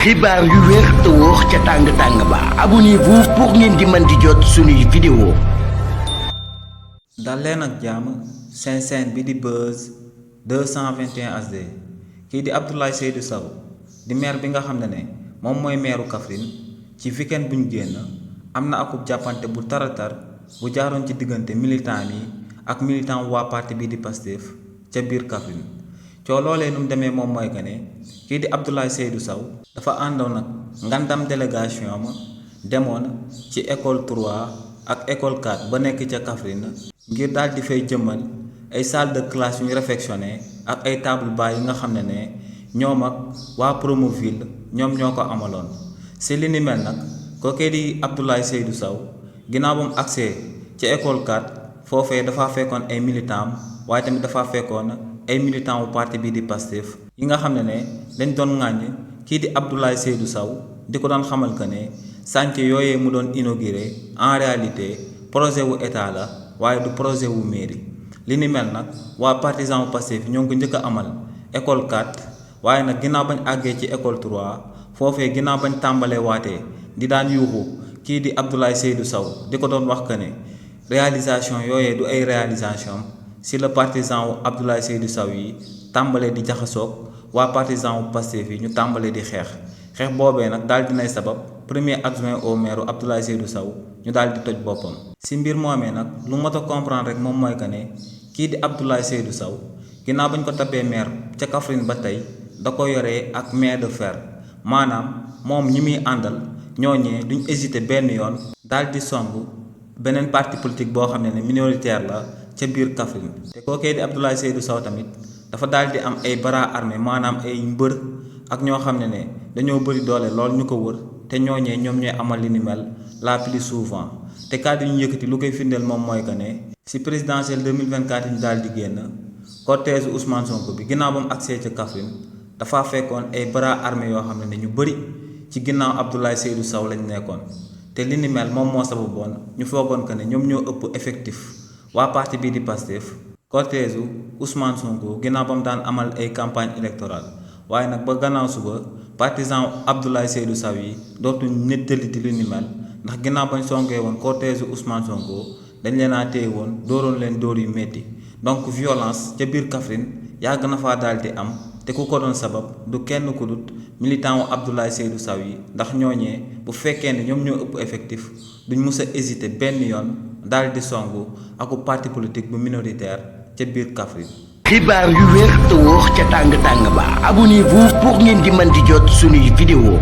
xibaar yu wér te wóor ca tàng-tàng ba abonnez-vous pour ngeen di mën di jot suñuy vidéo. dal leen ak jàmm seen chaîne bi di Buzz 221 HD kii di Abdoulaye Seydou Sow di maire bi nga xam ne moom mooy maireu Kaffrine ci weekend buñ génn am na akub jàppante bu taratar bu jaaroon ci diggante militant yi ak militant waa parti bi di Pastef ca biir Kaffrine coo loolee nu mu demee moom mooy que ne kii di Abdoulaye Seydou Sow dafa àndoon nag ngandam délégation ma demoon ci école 3 ak école 4 ba nekk ca Kaffrine ngir daal di fay jëmmal ay salle de classe yu ñu réfectionné ak ay table bas yi nga xam ne ñoom ak waa Promoville ñoom ñoo ko amaloon si li ni mel nag kookee di Abdoulaye Seydou Sow ginnaaw ba mu agsee ci école 4 foofee dafa fekkoon ay militant waaye tamit dafa fekkoon ay militant wu parti bi di Pastef yi nga xam ne dañ doon ŋàññ kii di Abdoulaye Seydou Sow di ko doon xamal que ne chantier yooyee mu doon inauguré en réalité projet wu état la waaye du projet wu mairie li ni mel nag waa partisan wu Pastef ñoo ngi ko njëkk a amal école 4 waaye nag ginnaaw bañ àggee ci école 3 foofee ginnaaw bañ tàmbalee waatee di daan yuuxu kii di Abdoulaye Seydou Sow di ko doon wax que ne réalisation yooyee du ay réalisation si le partisan wu Abdoulaye Seydou Sow yi tàmbalee di jaxasoog waa partisan wu Pastef yi ñu tàmbalee di xeex boobee nag daal dinay sabab premier adjoint au maire Abdoulaye Seydou Sow ñu daal di toj boppam si mbir moomee nag lu mot a comprendre rek moom mooy que ne kii di Abdoulaye Seydou Sow ginnaaw bañ ko tabee maire ca Kaffrine ba tey da ko yoree ak main de fer maanaam moom ñi muy àndal ñooñee duñ hésité benn yoon daal di song beneen parti politique boo xam ne minoritaire la ca biir Kaffrine te kookee di Abdoulaye Seydou Sow tamit dafa daal di am ay bras armés maanaam ay mbër ak ñoo xam ne dañoo bëri doole lool ñu ko wër te ñooñee ñoom ñooy amal li ni mel la plus souvent te kàddu ñu yëkkati lu koy firndeel moom mooy que ne si présidentielle 2024 yi ñu daal di génn cortège Ousmane Sonko bi ginnaaw ba mu agsee ca Kaffrine dafa fekkoon ay bras armés yoo xam ne ñu bëri ci ginnaaw Abdoulaye Seydou Sow lañ nekkoon te li ni mel moom moo sababoon ñu foogoon que ne ñoom ñoo ëpp effectif waa parti bii di Pastef cortège Ousmane Sonko ginnaaw ba mu daan amal ay campagne électorale waaye nag ba gannaaw suba partisan Abdoulaye Seydou Sow yi dootuñ nettali di lu ni mel ndax ginnaaw bañ songee woon cortège Ousmane Sonko dañ leen a téye woon dooroon leen dóor yu métti donc violence ca biir Kaffrine yàgg na faa daal di am te ku ko doon sabab du kenn ku dut militant wu Abdoulaye Seydou Sow yi ndax ñooñee bu fekkee ne ñoom ñoo ëpp effectif duñ mus a hésité benn yoon daal di songu aku parti politique bu minoritaire ca biir Kaffrine. xibaar yu wér te wóor ca tàng-tàng ba abonnez-vous pour ngeen di mën di jot suñuy vidéo.